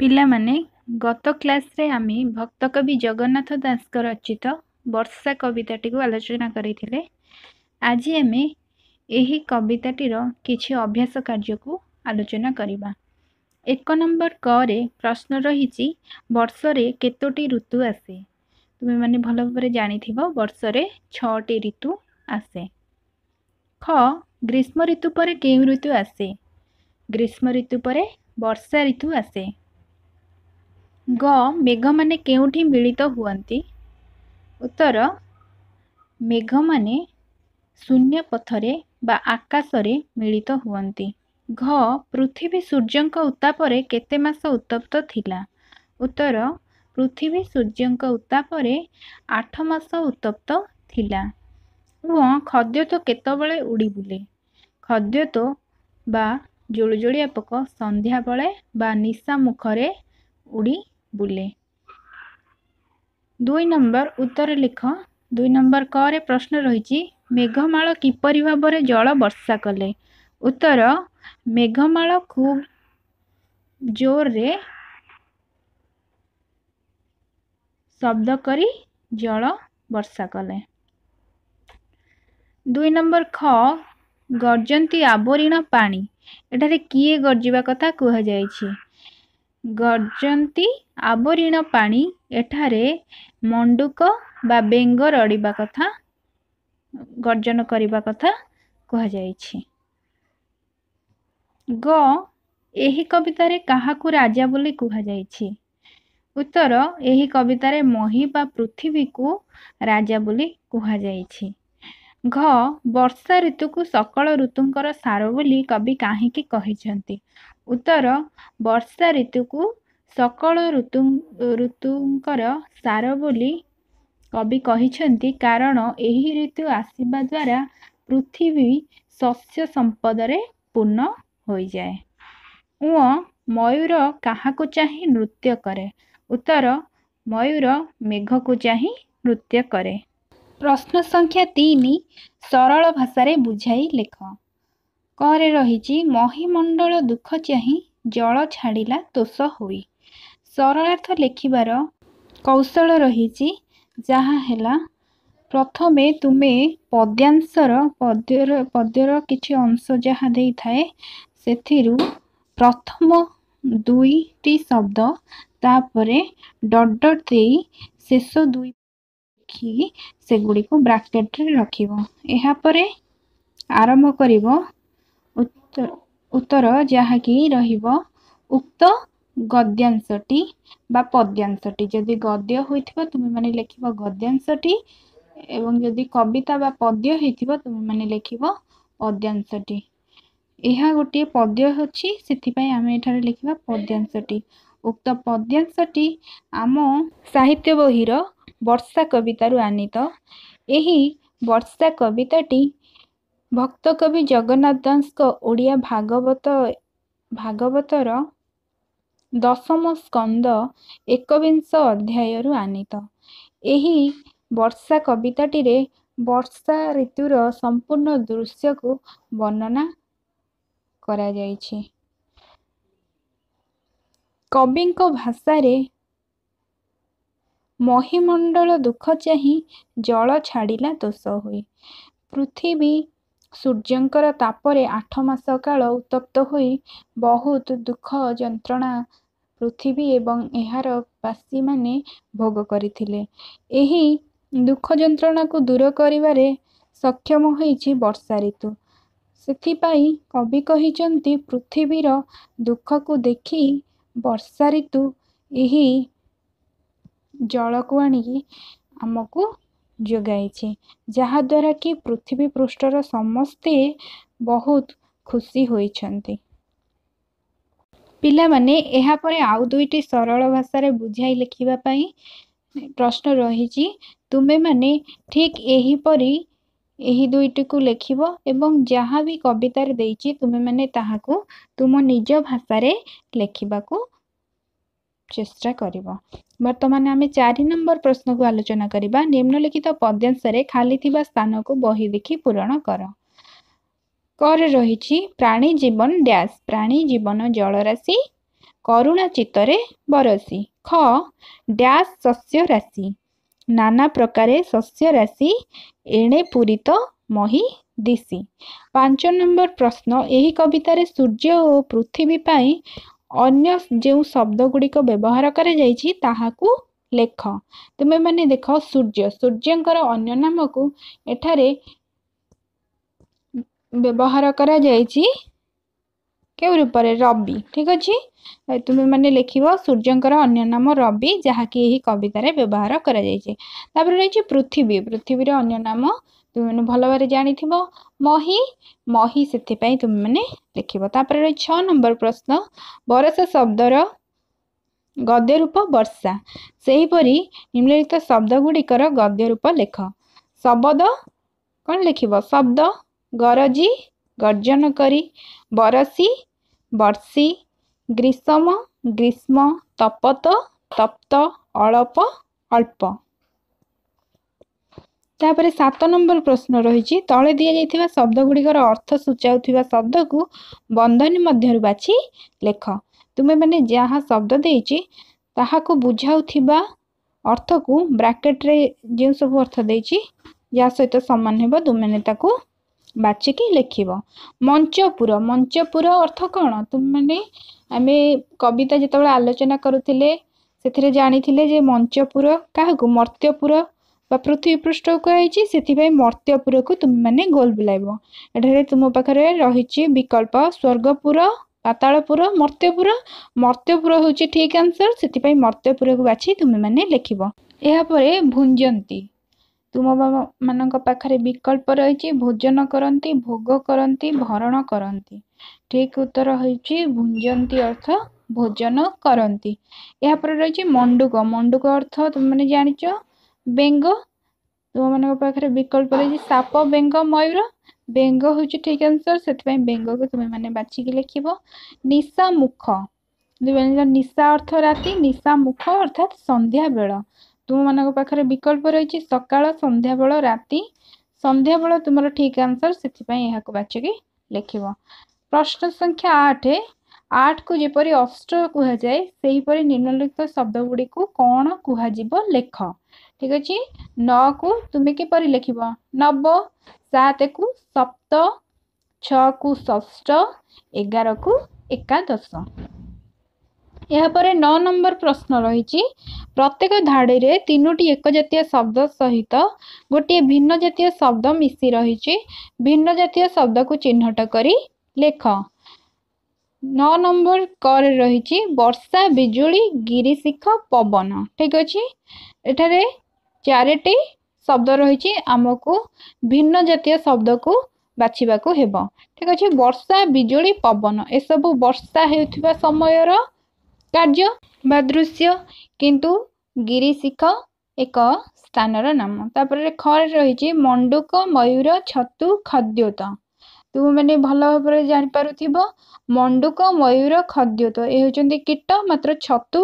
ପିଲାମାନେ, ଗତ କ୍ଲାସ୍ରେ ଆମେ ଭକ୍ତକବି ଜଗନ୍ନାଥ ଦାସଙ୍କ ରଚିତ ବର୍ଷା କବିତାଟିକୁ ଆଲୋଚନା କରିଥିଲେ। ଆଜି ଆମେ ଏହି କବିତାଟିର କିଛି ଅଭ୍ୟାସ କାର୍ଯ୍ୟକୁ ଆଲୋଚନା କରିବା। 1 ନମ୍ବର କରେ ପ୍ରଶ୍ନ ରହିଛି, ବର୍ଷରେ କେତୋଟି ଋତୁ ଆସେ? ତୁମେମାନେ ଭଲ ଭାବରେ ଜାଣିଥିବ, ବର୍ଷରେ 6ଟି ଋତୁ ଆସେ। ଖ, ଗ୍ରୀଷ୍ମ ଋତୁ ପରେ କେଉଁ ଋତୁ ଆସେ? ଗ୍ରୀଷ୍ମ ଋତୁ ପରେ ବର୍ଷା ଋତୁ ଆସେ। ଗ, ମେଘମାନେ କେଉଁଠି ମିଳିତ ହୁଅନ୍ତି? ଉତ୍ତର, ମେଘମାନେ ଶୂନ୍ୟ ପଥରେ ବା ଆକାଶରେ ମିଳିତ ହୁଅନ୍ତି। ଘ, ପୃଥିବୀ ସୂର୍ଯ୍ୟଙ୍କ ଉତ୍ତାପରେ କେତେ ମାସ ଉତ୍ତପ୍ତ ଥିଲା? ଉତ୍ତର, ପୃଥିବୀ ସୂର୍ଯ୍ୟଙ୍କ ଉତ୍ତାପରେ 8 ମାସ ଉତ୍ତପ୍ତ ଥିଲା। ଉଁ, ଖଦ୍ୟୋତ କେତେବେଳେ ଉଡ଼ି ବୁଲେ? ଖଦ୍ୟୋତ ବା ଜୁଳୁଜୁଳିଆ ପୋକ ସନ୍ଧ୍ୟାବେଳେ ବା ନିଶା ମୁଖରେ ଉଡ଼ି ବୁଲେ। 2 ନମ୍ବର ଉତ୍ତର ଲେଖ। 2 ନମ୍ବର କରେ ପ୍ରଶ୍ନ ରହିଛି, ମେଘମାଳ କିପରି ଭାବରେ ଜଳ ବର୍ଷା କଲେ? ଉତ୍ତର, ମେଘମାଳ ଖୁବ୍ ଜୋରରେ ଶବ୍ଦ କରି ଜଳ ବର୍ଷା କଲେ। 2 ନମ୍ବର ଖ, ଗର୍ଜନ୍ତି ଆବୋରିଣ ପାଣି, ଏଠାରେ କିଏ ଗର୍ଜିବା କଥା କୁହାଯାଇଛି? ଗର୍ଜନ୍ତି ଆବୋରିଣ ପାଣି, ଏଠାରେ ମଣ୍ଡୁକ ବା ବେଙ୍ଗ ରଡ଼ିବା କଥା, ଗର୍ଜନ କରିବା କଥା କୁହାଯାଇଛି। ଗ, ଏହି କବିତାରେ କାହାକୁ ରାଜା ବୋଲି କୁହାଯାଇଛି? ଉତ୍ତର, ଏହି କବିତାରେ ମହୀ ବା ପୃଥିବୀକୁ ରାଜା ବୋଲି କୁହାଯାଇଛି। ଘ, ବର୍ଷା ଋତୁକୁ ସକଳ ଋତୁଙ୍କର ସାର ବୋଲି କବି କାହିଁକି କହିଛନ୍ତି? ଉତ୍ତର, ବର୍ଷା ଋତୁକୁ ସକଳ ଋତୁ ଋତୁଙ୍କର ସାର ବୋଲି କବି କହିଛନ୍ତି, କାରଣ ଏହି ଋତୁ ଆସିବା ଦ୍ୱାରା ପୃଥିବୀ ଶସ୍ୟ ସମ୍ପଦରେ ପୂର୍ଣ୍ଣ ହୋଇଯାଏ। ଉଁ, ମୟୂର କାହାକୁ ଚାହିଁ ନୃତ୍ୟ କରେ? ଉତ୍ତର, ମୟୂର ମେଘକୁ ଚାହିଁ ନୃତ୍ୟ କରେ। ପ୍ରଶ୍ନ ସଂଖ୍ୟା 3, ସରଳ ଭାଷାରେ ବୁଝାଇ ଲେଖ। କରେ ରହିଛି, ମହିମଣ୍ଡଳ ଦୁଃଖ ଚାହିଁ ଜଳ ଛାଡ଼ିଲା ତୋଷ ହୋଇ। ସରଳାର୍ଥ ଲେଖିବାର କୌଶଳ ରହିଛି, ଯାହା ହେଲା, ପ୍ରଥମେ ତୁମେ ପଦ୍ୟାଂଶର ପଦ୍ୟର କିଛି ଅଂଶ ଯାହା ଦେଇଥାଏ, ସେଥିରୁ ପ୍ରଥମ 2ଟି ଶବ୍ଦ, ତାପରେ ଡଟ୍ ଡଟ୍ ଦେଇ ଶେଷ 2 ଲେଖି ସେଗୁଡ଼ିକୁ ବ୍ରାକେଟରେ ରଖିବ। ଏହାପରେ ଆରମ୍ଭ କରିବ ଉତ୍ତର, ଯାହାକି ରହିବ ଉକ୍ତ ଗଦ୍ୟାଂଶଟି ବା ପଦ୍ୟାଂଶଟି। ଯଦି ଗଦ୍ୟ ହୋଇଥିବ, ତୁମେମାନେ ଲେଖିବ ଗଦ୍ୟାଂଶଟି, ଏବଂ ଯଦି କବିତା ବା ପଦ୍ୟ ହେଇଥିବ, ତୁମେମାନେ ଲେଖିବ ପଦ୍ୟାଂଶଟି। ଏହା ଗୋଟିଏ ପଦ୍ୟ ଅଛି, ସେଥିପାଇଁ ଆମେ ଏଠାରେ ଲେଖିବା ପଦ୍ୟାଂଶଟି। ଉକ୍ତ ପଦ୍ୟାଂଶଟି ଆମ ସାହିତ୍ୟ ବହିର ବର୍ଷା କବିତାରୁ ଆନୀତ। ଏହି ବର୍ଷା କବିତାଟି ଭକ୍ତକବି ଜଗନ୍ନାଥ ଦାସଙ୍କ ଓଡ଼ିଆ ଭାଗବତ ଭାଗବତର ଦଶମ ସ୍କନ୍ଦ ଏକବିଂଶ ଅଧ୍ୟାୟରୁ ଆନୀତ। ଏହି ବର୍ଷା କବିତାଟିରେ ବର୍ଷା ଋତୁର ସମ୍ପୂର୍ଣ୍ଣ ଦୃଶ୍ୟକୁ ବର୍ଣ୍ଣନା କରାଯାଇଛି। କବିଙ୍କ ଭାଷାରେ ମହିମଣ୍ଡଳ ଦୁଃଖ ଚାହିଁ ଜଳ ଛାଡ଼ିଲା ତୋଷ ହୋଇ। ପୃଥିବୀ ସୂର୍ଯ୍ୟଙ୍କର ତାପରେ 8 ମାସ କାଳ ଉତ୍ତପ୍ତ ହୋଇ ବହୁତ ଦୁଃଖ ଯନ୍ତ୍ରଣା ପୃଥିବୀ ଏବଂ ଏହାର ବାସୀମାନେ ଭୋଗ କରିଥିଲେ। ଏହି ଦୁଃଖ ଯନ୍ତ୍ରଣାକୁ ଦୂର କରିବାରେ ସକ୍ଷମ ହୋଇଛି ବର୍ଷା ଋତୁ। ସେଥିପାଇଁ କବି କହିଛନ୍ତି, ପୃଥିବୀର ଦୁଃଖକୁ ଦେଖି ବର୍ଷା ଋତୁ ଏହି ଜଳକୁ ଆଣିକି ଆମକୁ ଯୋଗାଇଛି, ଯାହାଦ୍ୱାରା କି ପୃଥିବୀ ପୃଷ୍ଠର ସମସ୍ତେ ବହୁତ ଖୁସି ହୋଇଛନ୍ତି। ପିଲାମାନେ, ଏହାପରେ ଆଉ 2ଟି ସରଳ ଭାଷାରେ ବୁଝାଇ ଲେଖିବା ପାଇଁ ପ୍ରଶ୍ନ ରହିଛି। ତୁମେମାନେ ଠିକ୍ ଏହିପରି ଏହି 2ଟିକୁ ଲେଖିବ ଏବଂ ଯାହା ବି କବିତାରେ ଦେଇଛି, ତୁମେମାନେ ତାହାକୁ ତୁମ ନିଜ ଭାଷାରେ ଲେଖିବାକୁ ଚେଷ୍ଟା କରିବ। ବର୍ତ୍ତମାନ ଆମେ 4 ନମ୍ବର ପ୍ରଶ୍ନକୁ ଆଲୋଚନା କରିବା। ନିମ୍ନଲିଖିତ ପଦ୍ୟାଂଶରେ ଖାଲି ଥିବା ସ୍ଥାନକୁ ବହି ଦେଖି ପୂରଣ କର। କରେ ରହିଛି, ପ୍ରାଣୀ ଜୀବନ ଡ୍ୟାସ୍। ପ୍ରାଣୀ ଜୀବନ ଜଳରାଶି, କରୁଣା ଚିତ୍ତରେ ବରସି। ଖ, ଡ୍ୟାସ୍ ଶସ୍ୟ ରାଶି, ନାନା ପ୍ରକାରେ ଶସ୍ୟ ରାଶି ଏଣେ ପୂରିତ ମହି ଦିଶି। 5 ନମ୍ବର ପ୍ରଶ୍ନ, ଏହି କବିତାରେ ସୂର୍ଯ୍ୟ ଓ ପୃଥିବୀ ପାଇଁ ଅନ୍ୟ ଯେଉଁ ଶବ୍ଦ ଗୁଡ଼ିକ ବ୍ୟବହାର କରାଯାଇଛି ତାହାକୁ ଲେଖ। ତୁମେମାନେ ଦେଖ, ସୂର୍ଯ୍ୟ, ସୂର୍ଯ୍ୟଙ୍କର ଅନ୍ୟ ନାମକୁ ଏଠାରେ ବ୍ୟବହାର କରାଯାଇଛି କେଉଁ ରୂପରେ? ରବି। ଠିକ୍ ଅଛି, ତୁମେମାନେ ଲେଖିବ ସୂର୍ଯ୍ୟଙ୍କର ଅନ୍ୟ ନାମ ରବି, ଯାହାକି ଏହି କବିତାରେ ବ୍ୟବହାର କରାଯାଇଛି। ତାପରେ ରହିଛି ପୃଥିବୀ। ପୃଥିବୀର ଅନ୍ୟ ନାମ ତୁମେମାନେ ଭଲ ଭାବରେ ଜାଣିଥିବ, ମହି, ମହି, ସେଥିପାଇଁ ତୁମେମାନେ ଲେଖିବ। ତାପରେ ରହିଛି 6 ନମ୍ବର ପ୍ରଶ୍ନ, ବରଷା ଶବ୍ଦର ଗଦ୍ୟ ରୂପ ବର୍ଷା, ସେହିପରି ନିମ୍ନଲିଖିତ ଶବ୍ଦ ଗୁଡ଼ିକର ଗଦ୍ୟ ରୂପ ଲେଖ। ଶବଦ କ'ଣ ଲେଖିବ? ଶବ୍ଦ। ଗରଜି, ଗର୍ଜନ କରି। ବରସି, ବର୍ଷି। ଗ୍ରୀଷ୍ମ, ଗ୍ରୀଷ୍ମ। ତପତ, ତପ୍ତ। ଅଳପ, ଅଳ୍ପ। ତାପରେ 7 ନମ୍ବର ପ୍ରଶ୍ନ ରହିଛି, ତଳେ ଦିଆଯାଇଥିବା ଶବ୍ଦ ଗୁଡ଼ିକର ଅର୍ଥ ସୂଚାଉଥିବା ଶବ୍ଦକୁ ବନ୍ଧନୀ ମଧ୍ୟରୁ ବାଛି ଲେଖ। ତୁମେମାନେ ଯାହା ଶବ୍ଦ ଦେଇଛି ତାହାକୁ ବୁଝାଉଥିବା ଅର୍ଥକୁ ବ୍ରାକେଟରେ ଯେଉଁ ସବୁ ଅର୍ଥ ଦେଇଛି ଯାହା ସହିତ ସମାନ ହେବ ତୁମେମାନେ ତାକୁ ବାଛିକି ଲେଖିବ। ମଞ୍ଚପୁର, ମଞ୍ଚପୁର ଅର୍ଥ କ'ଣ? ତୁମେମାନେ ଆମେ କବିତା ଯେତେବେଳେ ଆଲୋଚନା କରୁଥିଲେ ସେଥିରେ ଜାଣିଥିଲେ ଯେ ମଞ୍ଚପୁର କାହାକୁ? ମର୍ତ୍ତ୍ୟପୁର ବା ପୃଥିବୀ ପୃଷ୍ଠକୁ କୁହାଯାଇଛି। ସେଥିପାଇଁ ମର୍ତ୍ତ୍ୟପୁରକୁ ତୁମେମାନେ ଗୋଲ ବୁଲାଇବ। ଏଠାରେ ତୁମ ପାଖରେ ରହିଛି ବିକଳ୍ପ ସ୍ୱର୍ଗପୁର, ପାତାଳପୁର, ମର୍ତ୍ତ୍ୟପୁର। ମର୍ତ୍ତ୍ୟପୁର ହେଉଛି ଠିକ୍ ଆନ୍ସର, ସେଥିପାଇଁ ମର୍ତ୍ତ୍ୟପୁରକୁ ବାଛି ତୁମେମାନେ ଲେଖିବ। ଏହାପରେ ଭୁଞ୍ଜନ୍ତି, ତୁମ ମାନଙ୍କ ପାଖରେ ବିକଳ୍ପ ରହିଛି ଭୋଜନ କରନ୍ତି, ଭୋଗ କରନ୍ତି, ଭରଣ କରନ୍ତି। ଠିକ୍ ଉତ୍ତର ହେଉଛି ଭୁଞ୍ଜନ୍ତି ଅର୍ଥ ଭୋଜନ କରନ୍ତି। ଏହାପରେ ରହିଛି ମଣ୍ଡୁକ। ମଣ୍ଡୁକ ଅର୍ଥ ତୁମେମାନେ ଜାଣିଛ ବେଙ୍ଗ। ତୁମମାନଙ୍କ ପାଖରେ ବିକଳ୍ପ ରହିଛି ସାପ, ବେଙ୍ଗ, ମୟୂର। ବେଙ୍ଗ ହେଉଛି ଠିକ୍ ଆନ୍ସର, ସେଥିପାଇଁ ବେଙ୍ଗକୁ ତୁମେମାନେ ବାଛିକି ଲେଖିବ। ନିଶା ମୁଖ, ନିଶା ଅର୍ଥ ରାତି, ନିଶା ମୁଖ ଅର୍ଥାତ୍ ସନ୍ଧ୍ୟାବେଳ। ତୁମମାନଙ୍କ ପାଖରେ ବିକଳ୍ପ ରହିଛି ସକାଳ, ସନ୍ଧ୍ୟାବେଳ, ରାତି। ସନ୍ଧ୍ୟାବେଳ ତୁମର ଠିକ୍ ଆନ୍ସର, ସେଥିପାଇଁ ଏହାକୁ ବାଛିକି ଲେଖିବ। ପ୍ରଶ୍ନ ସଂଖ୍ୟା 8, 8କୁ ଯେପରି ଅଷ୍ଟ କୁହାଯାଏ ସେହିପରି ନିମ୍ନଲିଖିତ ଶବ୍ଦ ଗୁଡ଼ିକୁ କ'ଣ କୁହାଯିବ ଲେଖ। ଠିକ୍ ଅଛି, 9କୁ ତୁମେ କିପରି ଲେଖିବ? ନବ। 7କୁ ସପ୍ତ, 6କୁ ଷଷ୍ଠ, 11କୁ ଏକାଦଶ। ଏହାପରେ 9 ନମ୍ବର ପ୍ରଶ୍ନ ରହିଛି, ପ୍ରତ୍ୟେକ ଧାଡ଼ିରେ 3ଟି ଏକଜାତୀୟ ଶବ୍ଦ ସହିତ ଗୋଟିଏ ଭିନ୍ନ ଜାତୀୟ ଶବ୍ଦ ମିଶି ରହିଛି, ଭିନ୍ନ ଜାତୀୟ ଶବ୍ଦକୁ ଚିହ୍ନଟ କରି ଲେଖ। 9 ନମ୍ବର କରେ ରହିଛି ବର୍ଷା, ବିଜୁଳି, ଗିରିଶିଖ, ପବନ। ଠିକ୍ ଅଛି, ଏଠାରେ 4ଟି ଶବ୍ଦ ରହିଛି, ଆମକୁ ଭିନ୍ନ ଜାତୀୟ ଶବ୍ଦକୁ ବାଛିବାକୁ ହେବ। ଠିକ୍ ଅଛି, ବର୍ଷା, ବିଜୁଳି, ପବନ ଏସବୁ ବର୍ଷା ହେଉଥିବା ସମୟର କାର୍ଯ୍ୟ ବା ଦୃଶ୍ୟ, କିନ୍ତୁ ଗିରିଶିଖ ଏକ ସ୍ଥାନର ନାମ। ତାପରେ ଖରେ ରହିଛି ମଣ୍ଡୁକ, ମୟୂର, ଛତୁ, ଖଦ୍ୟୋତ। ତୁମେମାନେ ଭଲ ଭାବରେ ଜାଣିପାରୁଥିବ ମଣ୍ଡୁକ, ମୟୂର, ଖଦ୍ୟୋତ ଏ ହେଉଛନ୍ତି କୀଟ, ମାତ୍ର ଛତୁ